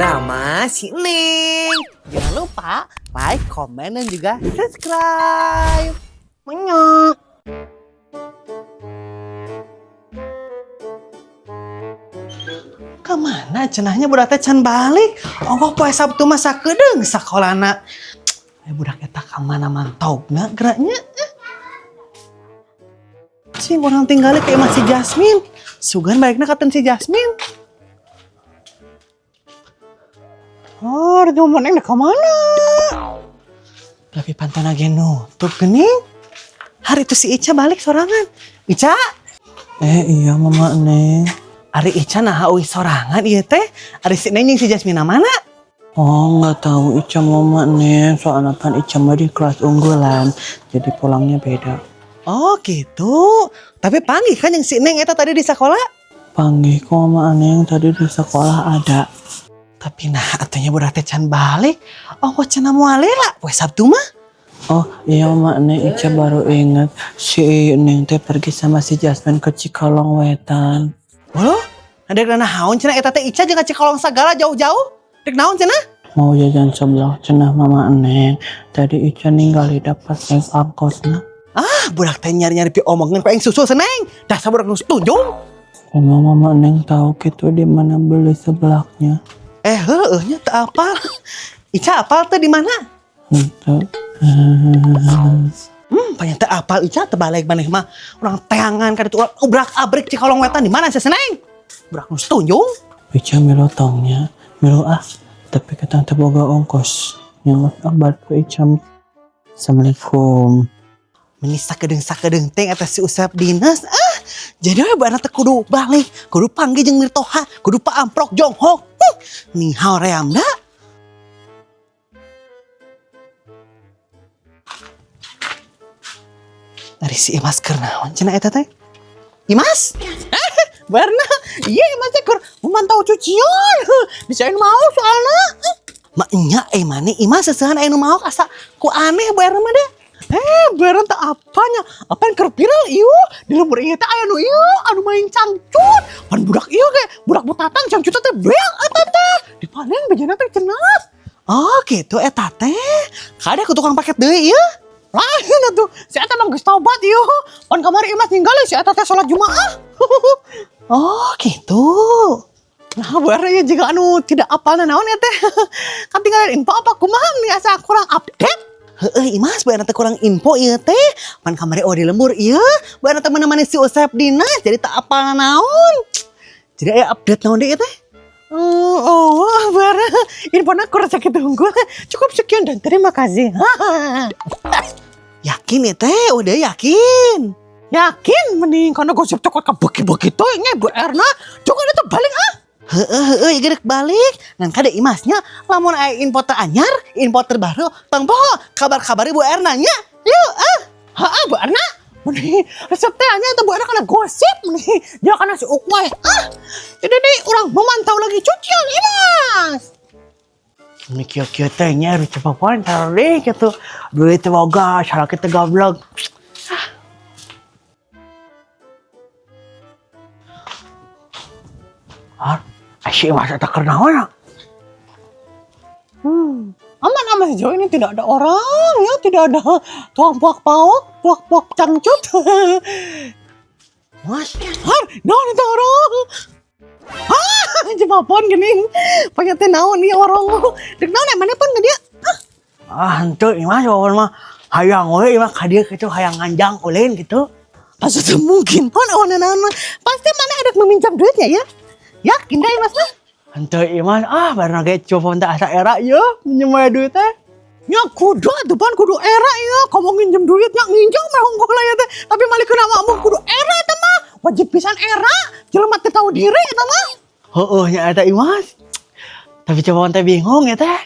Drama si Neng. Jangan lupa like, komen, dan juga subscribe. Menyok. Kemana cenahnya budak teh can balik? Oh, poe Sabtu mah sakedeung sakolana. Eh, budak eta ka mana mantogna geraknya? Eh. Cing urang tinggali ka imah si Jasmine. Sugan balikna ka si Jasmine. Oh, udah mau neng ke mana? Tapi pantona ge nutup geuning. Hari itu si Ica balik sorangan. Ica? Eh, iya, Mama Neng. Ari Ica nah uih sorangan ieu teh. Ari si Neng jeung si Jasmine mana? Oh, nggak tahu Ica, Mama Neng. Soalnya kan Ica mah di kelas unggulan. Jadi pulangnya beda. Oh gitu. Tapi panggih kan yang si Neng eta tadi di sekolah? Panggih kok, Mama Neng, tadi di sekolah ada. Tapi nah atuh nya budak teh can balik. Oh, kok cenah moal lah poe Sabtu mah? Oh iya, Mama Neng, Ica baru ingat. Si Neng teh pergi sama si Jasmine ke Cikalong Wetan. Oh, ada naon cenah eta teh Ica jeung ka Cikalong sagala jauh-jauh? Dek naon cenah? Mau jajan seblak cenah, Mama Neng. Tadi Ica ninggali dapat naik angkotna. Ah, budak teh nyari-nyari pi omongan ku aing susul seneng. Dasar budak nu tunjung. Emang Mama Neng tahu gitu di mana beli seblaknya? Eh, heueuh nya teu apal. Ica apal teh di mana? Henteu. Banyak teu apal Ica teu balik maneh mah. Urang teangan ka ditu ubrak-abrik Cikalong Wetan di mana sih seneng? Budak nu tunjung. Ica milu tong nya, milu ah. Tapi ketang teu boga ongkos. Nyamet abad ke Ica. Assalamualaikum. Meni sakedeung-sakedeung teh eta si Usep dinas. Ah, jadi we buana teh kudu balik, kudu panggih jeung Mirtoha, kudu paamprok jonghok. Nih hoream da. Dari si Imas keur naon cenah eta teh? Imas? Eh, Berna, iya Imas teh keur memantau cucian. Bisa mau soalna. Maknya eh mana Imas seseuhan aya nu maok asa ku aneh Bu Erna mah deh. Eh, Bu Erna teh apanya? Apa yang keur viral ieu? Di lembur ieu teh aya nu ieu anu main cangcut. Pan budak ieu ge, budak butatang cangcut teh beak eta teh. Dipanen bejana teh cenah. Oh, gitu eta teh. Kade ku tukang paket deui ieu. Lain atuh, si eta mah geus tobat ieu. Pan kamari Imas ninggali si eta teh salat Jumaah. Oh, gitu. Nah, Bu Erna ieu juga anu tidak apal naon ya teh. Katinggalan info apa kumaha nih asa kurang update? Heeh, Imas, Bu Erna teh kurang info ieu teh. Pan kamari oh di lembur ieu, Bu Erna teh menemani si Usep dinas jadi tak apal naon. Jadi aya update naon deui teh? Oh, Bu Erna, infona kurang sakit unggul. Cukup sekian dan terima kasih. Yakin ya teh, udah yakin. Yakin mending karena gosip cokot kebeki begitu ini Bu Erna. Cukup itu balik ah. Heeh, heeh, ieu rek balik. Ngan kade Imasnya lamun aya info teranyar, info terbaru, tong poho kabar-kabari Bu Erna nya. Yuk ah. Heeh, Bu Erna. Meni resep teh nya itu Bu Erna kana gosip meni. Dia kana si Ukwai. Ah. Jadi nih orang memantau lagi cucian Imas. Ini kieu-kieu teh nya harus coba deh gitu. Duit teh boga, salah kita gablek. Ah, si Imas eta keur naon? Aman aman sejauh ini tidak ada orang ya, tidak ada tuang puak paok, puak puak cangcut. Mas, Har, naon itu orang? Ah, coba pon gini. Pakai teh naon nih orang. Dek naon emangnya pon ke dia? Ah, henteu Imas, wawon mah hayang we Imas ka dieu gitu, hayang nganjang ulin gitu. Pasti mungkin pon awan naon mah. Pasti mana ada meminjam duitnya ya? Yakin dah Mas mah? Henteu Imas, ah bareng ge coba teh asa era ieu minjem we duit teh. Ya kudu atuh pan kudu era ya. Kamu nginjem duitnya nginjem mah hungkul lah ya teh. Tapi malik kena mah kudu era eta mah. Wajib pisan era. Jelema teh tahu diri eta mah. Heueuh nya eta Imas. Tapi coba teh bingung ya teh.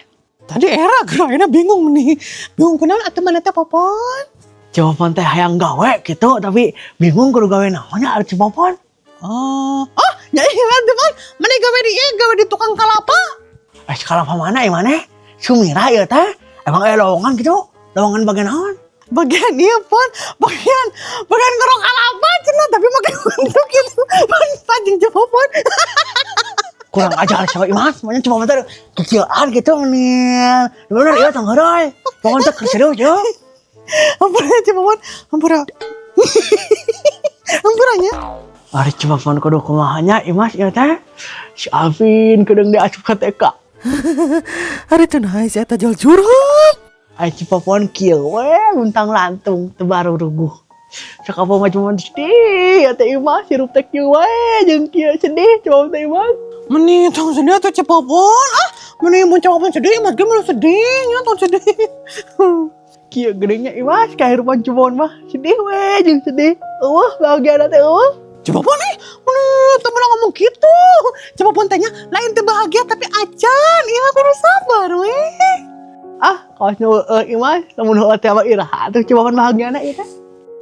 Tadi era geraknya bingung nih. Bingung kunaon atuh mana teh Popon? Coba teh hayang gawe gitu, tapi bingung kudu gawe naon nya ari Popon. Oh, oh, ya iya teman. Mana gawe di ieu gawe di tukang kalapa? Eh, kalapa mana ya mana? Sumira ya teh. Emang aya lowongan gitu? Lowongan bagian naon? Bagian iya pon, bagian bagian ngerok kalapa cenah tapi make untuk gitu. Pan pajing coba pon. Kurang ajar sama Imas, makanya cuma bentar kecilan gitu nih. Bener ya tong heureuy. Pokoknya teh keur serius yo. Ampura Ceu Popon, ampura. Ampura nya. Ari Ceu Popon kudu kumaha nya Imas ieu teh. Si Alvin kedeung diasup ka TK. Ari teu naha si eta jual curhat. Ari Ceu Popon kieu we luntang lantung teu baruruguh. Sok apa mah cuma sedih ya teh Imas hirup teh kieu we jeung kieu sedih coba teh Imas. Meni tong sedih atuh Ceu Popon. Ah, meni mun Ceu Popon sedih, Imas ge mah sedih nya tong sedih. Kieu gedengnya Imas kahirupan Ceu Popon mah sedih we jeung sedih. Eueuh bahagia teh eueuh. Ceu Popon nih, meni teu meunang ngomong gitu. Ceu Popon tanya lain teu bahagia tapi acan. Iya kudu sabar we. Ah, kawas nu eueuh Imas, lamun heueuh teh mah iraha atuh Ceu Popon bahagiana ieu teh.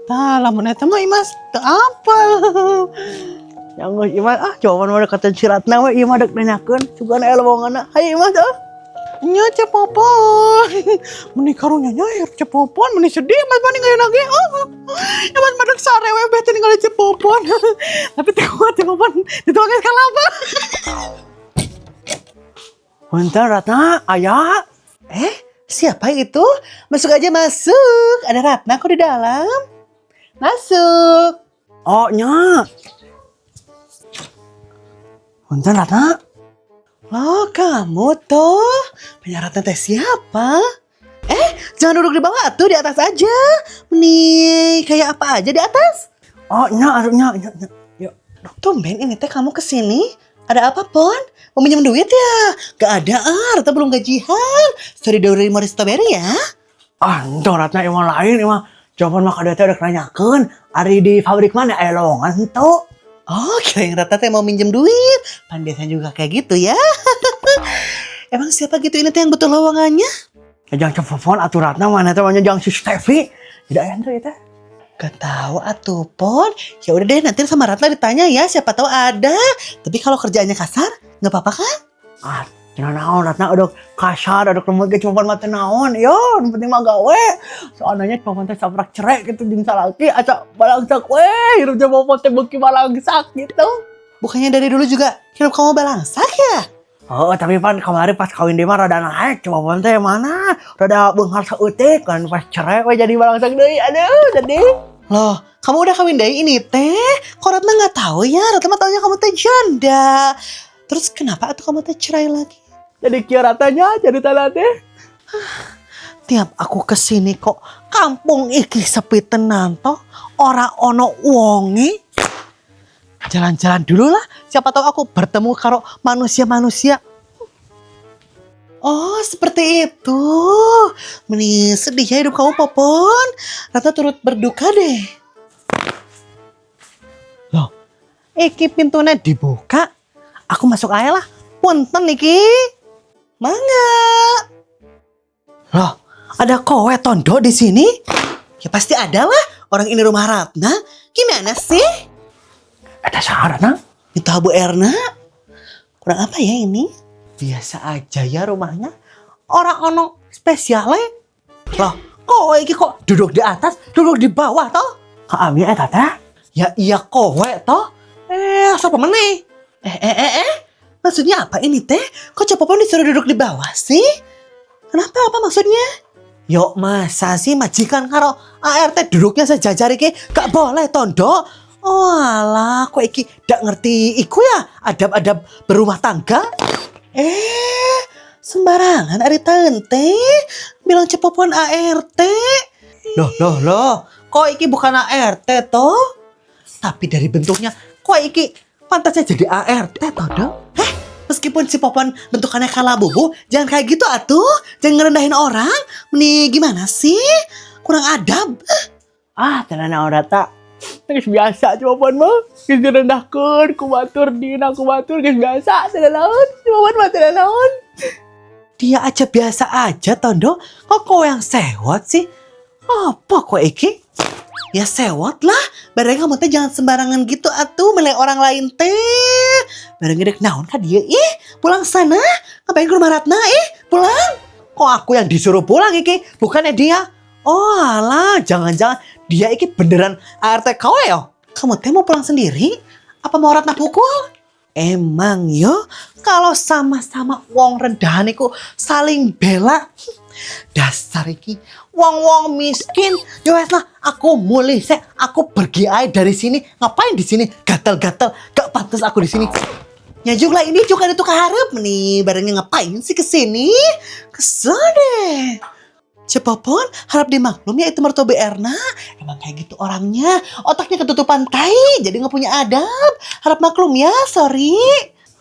Tah, lamun eta mah Imas teu apal. Yang geus Imas ah Ceu Popon mah deketan si Ratna we ieu mah dek nanyakeun sugan aya lowonganna. Hayu Imas ah. Nya Ceu Popon. Meni karunya nya hirup Ceu Popon, meni sedih Mas mah ninggalin lagi. Oh. Ya Mas mah dek sare we bete ninggalin Ceu Popon. Tapi teu kuat Ceu Popon, dituangkeun kalapa. Punten Ratna, aya. Eh, siapa itu? Masuk aja masuk. Ada Ratna kok di dalam. Masuk. Oh nya. Punten Ratna. Loh, kamu tuh. Punya Ratna teh siapa? Eh, jangan duduk di bawah tuh, di atas aja. Nih, kayak apa aja di atas? Oh nya atuh nya nya nya. Yuk. Tumben ini teh kamu kesini. Ada apa, Pon? Mau minjem duit ya? Gak ada, ah. Ratna belum gajian. Sorry dari Morris Strawberry ya. Ah, ente Ratna emang lain emang. Jawaban mah kada teh udah nanyakeun. Ari di pabrik mana aya lowongan henteu? Oh, kirain Ratna teh mau minjem duit. Pan biasanya juga kayak gitu ya. Emang siapa gitu ini teh yang butuh lowongannya? Ya jangan Ceu Popon atuh Ratna mana teh mah jang si Steffi. Tidak aya henteu ieu teh. Gak tahu atuh, Pon. Ya udah deh, nanti sama Ratna ditanya ya, siapa tahu ada. Tapi kalau kerjaannya kasar, nggak apa-apa kan? Ah, cenah naon Ratna udah kasar, udah lemot ge Ceu Popon mah teu naon. Yo, nu penting mah gawe. Soalnya Ceu Popon teh saprak cerai gitu jeung salaki asa balangsak we, hirup Ceu Popon teh beuki balangsak gitu. Bukannya dari dulu juga hidup kamu balangsak ya? Oh, tapi pan kemarin pas kawin dia mah rada naik, Ceu Popon teh mana? Rada beunghar saeutik kan pas cerai we jadi balangsak deui. Aduh, sedih. Loh, kamu udah kawin dari ini teh? Kok Ratna nggak tahu ya? Ratna mah taunya kamu teh janda. Terus kenapa atuh kamu teh cerai lagi? Jadi kieu ratanya jadi tanah teh. Tiap aku kesini kok kampung iki sepi tenan toh. Ora ono wonge. Jalan-jalan dulu lah. Siapa tahu aku bertemu karo manusia-manusia. Oh, seperti itu. Meni sedih ya hidup kamu, Popon. Ratna turut berduka deh. Loh, iki pintunya dibuka. Aku masuk aja lah. Punten iki. Mangga. Loh, ada kowe tondo di sini? Ya pasti ada lah. Orang ini rumah Ratna. Gimana sih? Eta saha Ratna? Itu Bu Erna. Kurang apa ya ini? Biasa aja ya rumahnya. Ora ono spesialnya. Loh, kowe iki kok duduk di atas, duduk di bawah toh? Ka abi eta teh? Ya iya kowe toh. Eh, siapa meneh? Eh, eh, eh, eh. Maksudnya apa ini teh? Kok Ceu Popon disuruh duduk di bawah sih? Kenapa? Apa maksudnya? Yok masa sih majikan karo ART duduknya sejajar iki gak boleh tondo. Oh alah, kok iki gak ngerti iku ya adab-adab berumah tangga? Eh, sembarangan ari tante bilang Ceu Popon ART. Loh, loh, loh, kok iki bukan ART toh? Tapi dari bentuknya, kok iki pantasnya jadi ART toh, dong? Eh, meskipun si Popon bentukannya kalabubu, jangan kayak gitu atuh. Jangan ngerendahin orang. Nih gimana sih? Kurang adab. Ah, tenan naon rata. Geus biasa Ceu Popon mah. Geus direndahkeun ku batur dina ku batur geus biasa teu naon. Ceu Popon mah teu naon. Dia aja biasa aja, Tondo. Kok kau yang sewot sih? Apa kok iki? Ya sewot lah. Bareng kamu teh jangan sembarangan gitu atuh menilai orang lain teh. Bareng gede naon ka dia ih? Pulang sana. Ngapain ke rumah Ratna ih? Pulang. Kok aku yang disuruh pulang iki? Bukannya dia. Oh alah, jangan-jangan dia iki beneran ART kau ya? Kamu teh mau pulang sendiri? Apa mau Ratna pukul? Emang yo kalau sama-sama wong rendahan iku saling bela. Dasar iki wong-wong miskin. Yo wes lah, aku mulih sek, aku pergi aja dari sini. Ngapain di sini? Gatel-gatel, gak pantas aku di sini. Ya juga ini juga ada tuh keharap nih, barangnya ngapain sih kesini? Kesel deh. Cepopon, harap dimaklum ya itu mertua Bi Erna. Emang kayak gitu orangnya. Otaknya ketutupan tai, jadi nggak punya adab. Harap maklum ya, sorry.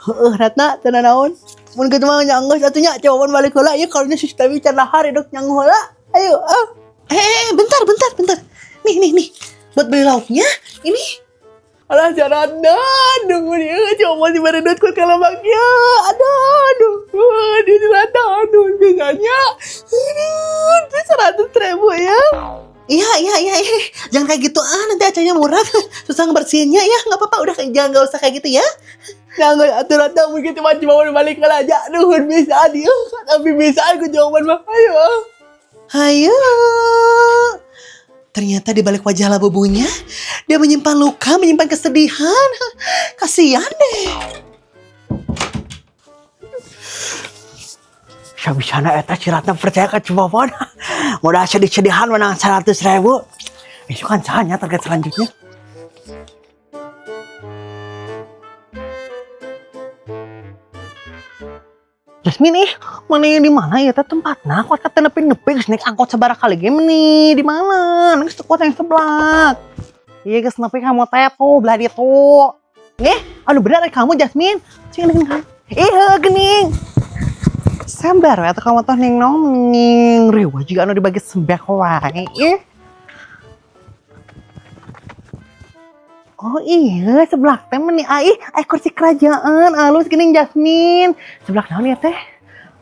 Heeh, Ratna, teu naon. Mun kitu mah nya enggeus atuh nya coba balik heula ieu karunya sistem can dahar hidup nyang heula. Ayo, ah. Eh, bentar, bentar, bentar. Nih, nih, nih. Buat beli lauknya, ini. Alah si Ratna, aduh ieu coba diberi duit ku kalau ya. Aduh, aduh, aduh, si Ratna, aduh, biasanya. Aduh, itu 100.000 ya. Iya. Jangan kayak gitu ah, nanti acanya murah. Susah ngebersihinnya ya, nggak apa-apa. Udah, jangan nggak usah kayak gitu ya. Jangan atuh Ratna, mungkin cuma cuma mau balik aja. Aduh, bisa dia, tapi bisa aku jawaban mah. Ayo. Ayo. Ternyata di balik wajah labubunya, dia menyimpan luka, menyimpan kesedihan. Kasihan deh. Sabisana eta si Ratna percaya ka Cipopon. Modal sedih-sedihan menang 100.000. Itu kan sahanya target selanjutnya. Jasmine ih, mana di mana ya teh tempatna? Kok kata nepi-nepi geus naik angkot sabaraha kali ge meni di mana? Geus teu kuat yang sebelah. Iya geus nepi kamu teh tuh belah ditu. Nih, anu bener kamu Jasmine. Sing geuning kan. Ih, heuh, geuning. Sabar we atuh kamu teh ning ning riweuh juga anu dibagi sembako wae. Ih. Oh iya, sebelah teh meni ai, ai kursi kerajaan alus geuning Jasmine. Sebelah naon ya teh?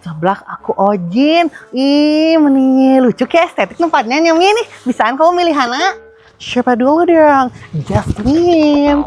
Sebelah aku Ojin. Ih, meni lucu kayak estetik tempatnya nyami nih. Bisaan kamu milih hana? Siapa dulu dong? Jasmine.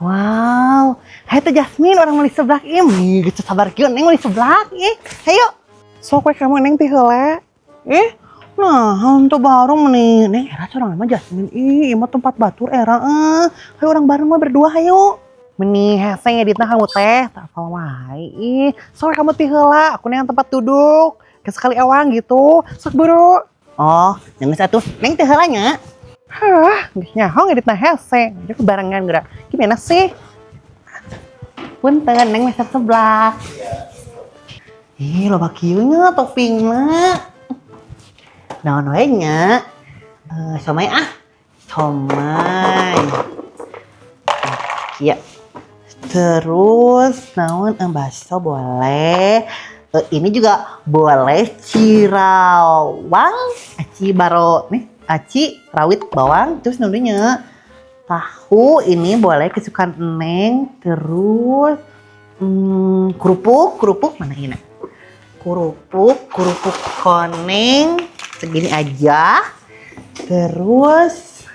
Wow. Hai teh Jasmine, orang meuli seblak ieu. Meni geus sabar kieu neng meuli seblak ih. Hayo. Sok we kamu neng ti heula. Ih, nah, untuk baru meni neng era sorangan mah Jasmine. Ih, ieu mah tempat batur era eh. Hayo orang bareng mah berdua hayo. Meni hese ngeditna kamu teh, tak apa wae. Ih, sok we kamu ti heula, aku neng tempat duduk. Sekali ewang gitu. Sok buru. Oh, yang satu neng teh heula nya. Hah, geus nyaho ngeditna hese. Jadi kebarengan geura. Gimana sih? Punten, neng meser seblak. Ih, loba kieu nya toppingna. Naon wae nya? Eh, somai ah. Somai. Iya. Terus naon bakso boleh. Eh, ini juga boleh cirawang, aci baro nih, aci rawit bawang terus nudunya tahu ini boleh kesukaan Neng terus kerupuk kerupuk mana ini kerupuk kerupuk koneng segini aja terus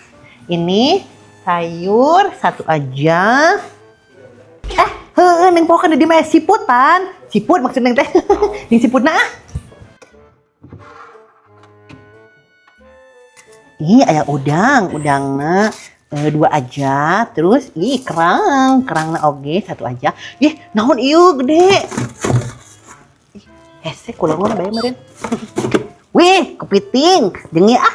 ini sayur satu aja eh heueuh neng pokoknya di mah siputan siput maksud neng teh di siputna ah. Ih, aya udang, udangna dua aja. Terus ih kerang, kerangna oge satu aja. Ih, naon ieu gede. Ih, hese kula mah bae meureun. Wih, kepiting, jeung ieu ah.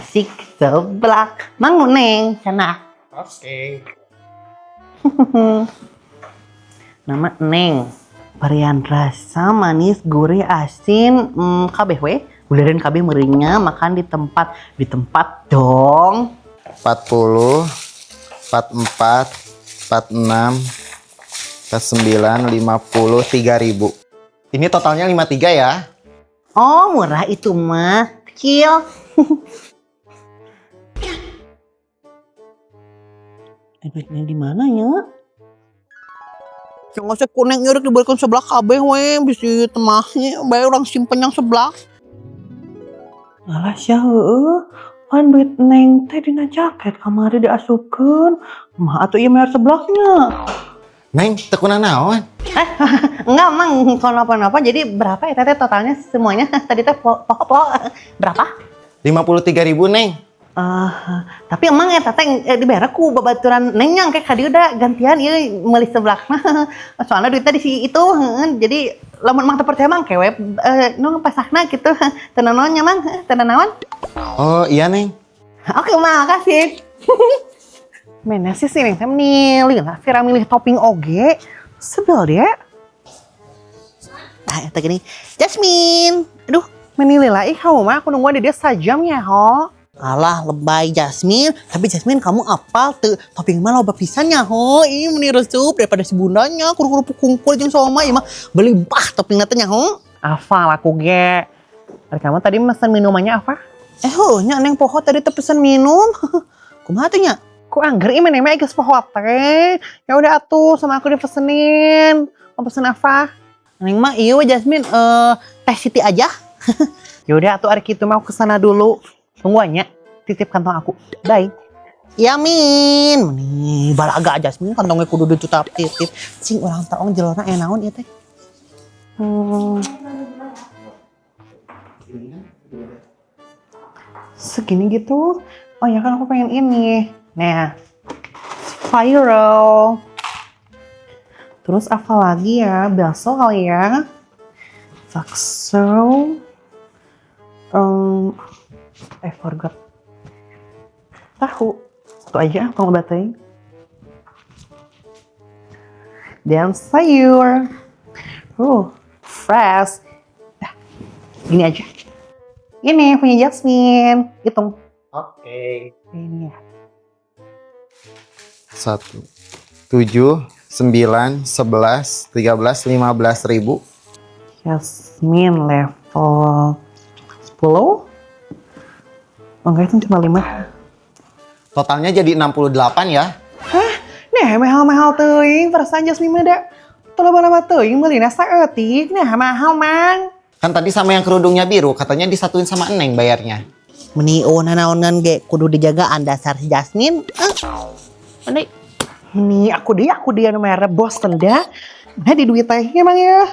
Asik seblak. Mang neng sana. Oke. Nama Neng. Varian rasa manis, gurih, asin, kabeh we. Gulirin kabeh meureunnya makan di tempat dong. 40, 44, 46, 49, 50, 3000. Ini totalnya 53 ya. Oh, murah itu mah. Kecil. Duitnya di mana ya? Yang usah kuning nyurik diberikan seblak kabeh we bisi temahnya bae orang simpen yang seblak. Alah sia heueuh. Pan duit neng teh dina jaket kamari diasupkeun. Mah atuh ieu bayar seblaknya. Neng, teu kunanaon? Enggak, Mang, kalau napa-napa jadi berapa ya teteh totalnya semuanya? Tadi teh po, po, po, berapa? 53.000, Neng. Tapi emang eta teh dibere ku babaturan Neng nya engke ka dieu da gantian ieu meuli seblakna. Soalnya duitnya di si itu, heuh. Jadi lamun emang teu percaya mah engke we nu pasakna gitu. Teu nanaon nya Mang, teu nanaon. Oh iya, Neng. Oke, makasih. Mana sih si Neng teh meni lila Vira milih topping oge. Sebel dia. Nah, eta gini. Jasmine. Aduh, Meni lila ih kamu mah aku nungguan di dia sajam ya ho. Alah lebay Jasmine, tapi Jasmine kamu apal tuh topping mah loba pisan nya ho. Ih meni resep daripada si bundanya kerupuk kungkul jeung somai mah belimpah topping teh nya ho. Afal aku ge. Ari kamu tadi mesen minumannya apa? Eh ho, nya Neng poho tadi teu pesen minum. Kumaha tuh nya? Ku angger ih maneh mah geus poho teh. Ya udah atuh sama aku dipesenin. Mau pesen apa? Neng mah iya we Jasmine, teh Siti aja. Ya udah atuh ari kitu mah aku kesana dulu. Tungguannya, titip kantong aku. Bye. Ya Min, nih balaga Jasmine kantongnya kudu ditutap titip. Cing urang taong jelona aya naon ieu teh. Hmm. Segini gitu. Oh ya kan aku pengen ini. Nah, spiral. Terus apa lagi ya? Bakso kali ya. Bakso. I forgot. Tahu. Satu aja, aku mau baterai. Dan sayur. Fresh. Dah, gini aja. Ini punya Jasmine. Hitung. Oke. Ini ya. 1, 7, 9, 11, 13, 15 ribu. Jasmine level 10. Oh enggak, itu cuma 5. Totalnya jadi 68 ya. Nah, mahal-mahal teuing, perasaan Jasmine mah da teu teuing meulina saeutik. Nah, mahal mang. Kan tadi sama yang kerudungnya biru, katanya disatuin sama Neng bayarnya. Meni eueuh naonan ge kudu dijagaan dasar si Jasmine. Meni Nih, aku dia nu merek bosen dah. Nah, di duit teh emang ya.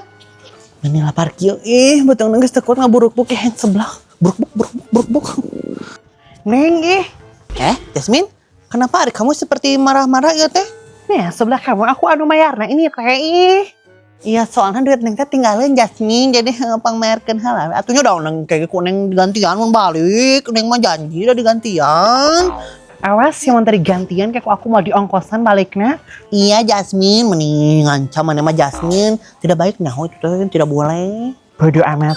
Meni lapar kieu ih beuteung geus teu kuat ngaburuk-buk ya hand sebelah. Buruk-buk buruk-buk buruk-buk. Neng ih. Jasmine, kenapa ari kamu seperti marah-marah ya teh? Nah, sebelah kamu aku anu mayarna ini teh ih. Iya, soalnya duit Neng teh tinggalin Jasmine jadi pangmayarkeun heula. Atunya dah Neng kayak ku Neng digantian mun balik, Neng mah janji dah digantian. Awas yang tadi gantian kayak aku mau diongkosan baliknya. Iya Jasmine, mending ngancam mana mah Jasmine. Tidak baik nah itu teh tidak boleh. Bodoh amat.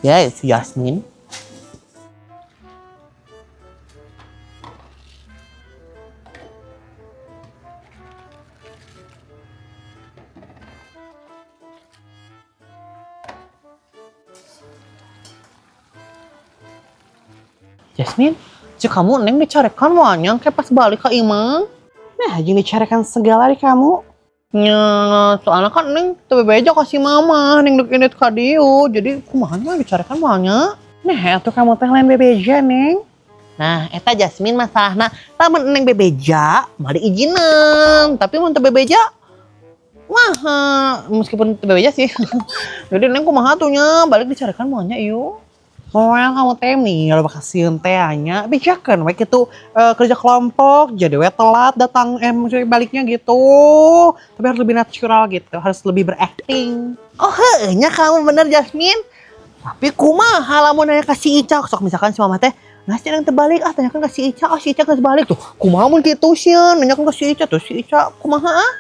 Ya itu Jasmine. Jasmine, si kamu Neng dicarekan wanyang kayak pas balik ke imah. Nah, jeung dicarekan segala di kamu. Nya, soalnya kan Neng teu bebeja ka si mama, Neng dek indit ka dieu. Jadi kumaha nya dicarekan moalnya? Nah, atuh kamu teh lain bebeja, Neng. Nah, eta Jasmine masalahna lamun Neng bebeja mah diizinan, tapi mun teu bebeja mah meskipun teu bebeja sih. Jadi Neng kumaha tuh nya balik dicarekan moalnya ieu. Moal kamu teh nih, lo bakal sieun teh nya. Bejakeun we kitu kerja kelompok, jadi we telat datang maksudnya baliknya gitu. Tapi harus lebih natural gitu, harus lebih berakting. Oh heueuh nya kamu bener Jasmine. Tapi kumaha lamun nanya ka si Ica, sok misalkan si mama teh nah si Neng terbalik ah tanyakan ke si Ica, oh si Ica geus balik tuh. Kumaha mun kitu sieun, nanyakan ke si Ica tuh si Ica kumaha ah?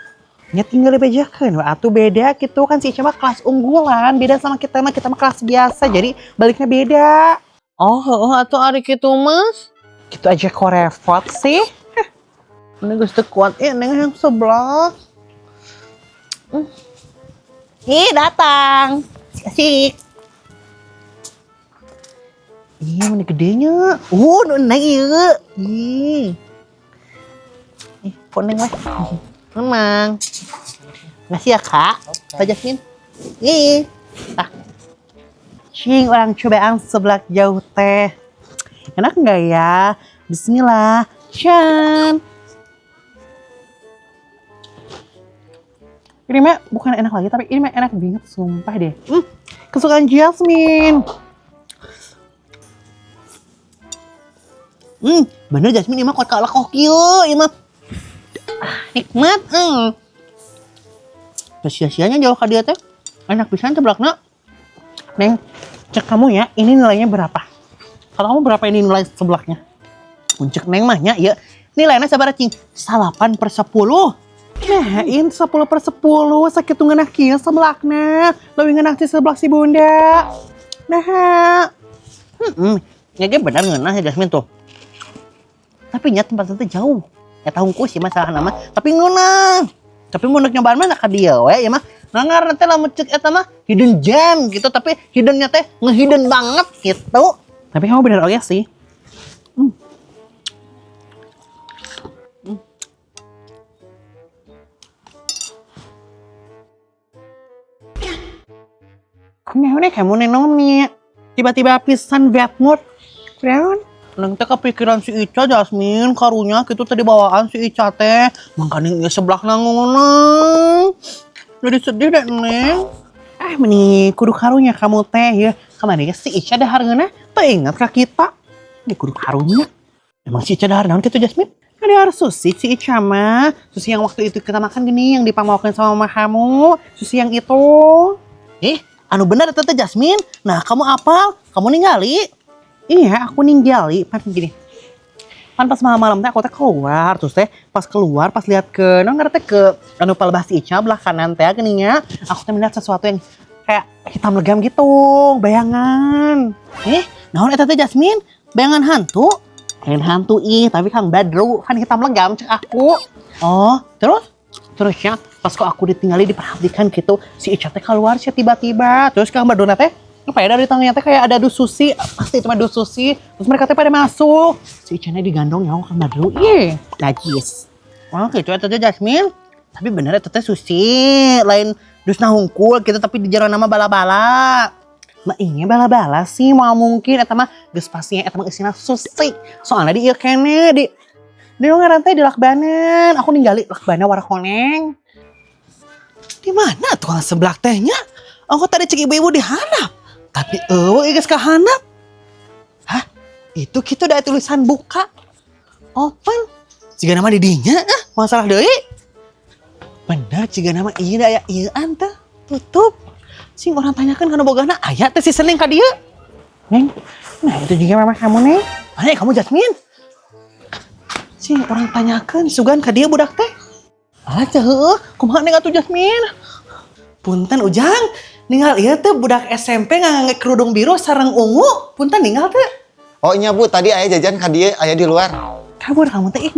Nya tinggal dibejakeun we atuh beda gitu kan si Ica mah kelas unggulan, beda sama kita mah kelas biasa. Jadi baliknya beda. Oh heueuh atuh ari kitu mas. Gitu aja kok repot sih. Neng geus teu kuat eh Neng yang sebelah. Ih datang. Asik. Ih, mana gedenya? Nu Neng ieu. Ih. Ih, kok Neng weh. Memang. Makasih ya, Kak. Pak Jasmine. Ih. Ah. Cing, orang cobaan seblak jauh teh. Enak nggak ya? Bismillah. Chan. Ini mah bukan enak lagi, tapi ini mah enak banget, sumpah deh. Kesukaan Jasmine. Bener Jasmine, ieu mah kuat kalakoh kieu, ieu mah. Ah, nikmat. Terus sia-sianya jauh ka dia teh. Enak pisan seblakna. Neng, cek kamu ya, ini nilainya berapa? Kalau kamu berapa ini nilai seblaknya? Mun cek Neng mah nya, ya nilainya sabaraha cing? 8/10. Nah, ini 10/10, sakitu ngeunah kieu seblakna. Leuwih ngeunah ti seblak si Bunda. Nah, ya dia benar ngeunah ya Jasmine tuh. Tapi nya tempatnya teh jauh. Ya tahu sih masalah nama, tapi ngeunah. Tapi mun rek nyobaan mah ka dieu we ya mah. Nah, ngaranna teh lamun cek eta mah hidden gem gitu, tapi hiddennya teh ngehidden banget gitu. Tapi kamu bener oke sih. Kunaon kamu nenomi? Tiba-tiba pisan bad mood. Kunaon? Neng teh kepikiran si Ica Jasmine, karunya gitu tadi bawaan si Ica teh. Makanya ieu seblak nangonang. Jadi sedih deh Neng. Eh, meni kudu karunya kamu teh ya. Kemana ya si Ica dahar ngeunah? Teu ingat ka kita. Ini kudu karunya. Emang si Ica dahar naon kitu Jasmine? Kan dahar sushi si Ica mah. Sushi yang waktu itu kita makan gini yang dipamawakeun sama mama kamu. Sushi yang itu. Anu bener eta teh Jasmine. Nah, kamu apal? Kamu ningali? Iya, aku ninggali. Pan gini. Pan pas malam-malam teh aku teh keluar, terus teh pas keluar pas lihat ke non ngerti ke anu palebah si Ica belah kanan teh geuning aku teh melihat sesuatu yang kayak hitam legam gitu, bayangan. Naon eta teh Jasmine? Bayangan hantu? Lain hantu ih, tapi Kang Badru kan hitam legam cek aku. Oh, terus? Terusnya pas kok aku ditinggali diperhatikan gitu, si Ica teh keluar sih tiba-tiba. Terus Kang Badru teh apa ya dari tangannya teh kayak ada dus sushi, pasti itu mah dus sushi. Terus mereka teh pada masuk. Si Ica digandong ya Kang Badru. Ih, najis. Oh, gitu eta teh Jasmine. Tapi bener eta teh sushi, lain dusna hungkul gitu tapi di jero nama bala-bala. Mah ini bala-bala sih mau mungkin eta mah geus pastinya eta mah isina sushi. Soalnya di ieu kene di ngaran teh di lakbanan. Aku ninggali lakbana warna koneng. Di mana tukang seblak tehnya? Aku tadi cek ibu-ibu di handap. Tapi eueuh geus ka handap. Hah? Itu kitu da tulisan buka. Open. Jiga nama di dinya ah, masalah deui. Bener jiga nama ieu da aya ieuan teh. Tutup. Sing orang tanyakan kana bogana aya teh si Seneng ka dieu. Neng, nah itu juga mama kamu neng. Mana ya kamu Jasmine? Sing orang tanyakan sugan ka dieu budak teh. Alah ceuh, kumaha neng atuh Jasmine? Punten Ujang, ninggal ieu teh budak SMP ngangge kerudung biru sareng ungu. Punten ninggal teh. Oh iya Bu, tadi aya jajan ka dieu, aya di luar. Kabur kamu teh ih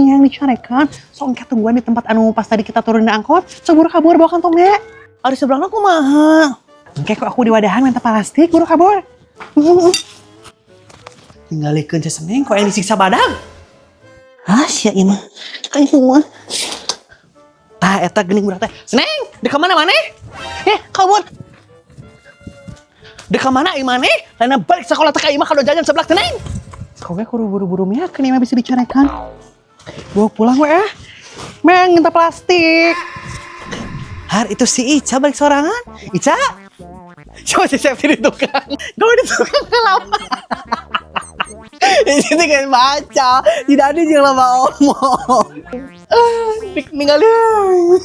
yang dicarekan. Sok engke tungguan di tempat anu pas tadi kita turun di angkot. Sok buru kabur bawa kantongnya. Ari sebelahna kumaha? Engke kok aku di wadahan minta plastik, buru kabur. Tinggalikeun si Seneng kok yang disiksa badag. Ah, sia ieu mah. Kayak semua. Tah eta geuning budak teh. Seneng, di mana maneh? Kabur. Di mana ieu maneh? Lain balik sekolah teh ka imah kado jajan seblak Seneng. Kau kudu buru-buru miakeun ieu mah bisa dicarekan. Bawa pulang we ah. Meng minta plastik. Har itu si Ica balik sorangan. Ica? Coba si Septi di tukang. Kau di tukang kenapa? Ini kan baca. Tidak ada yang lama omong. Ninggalin.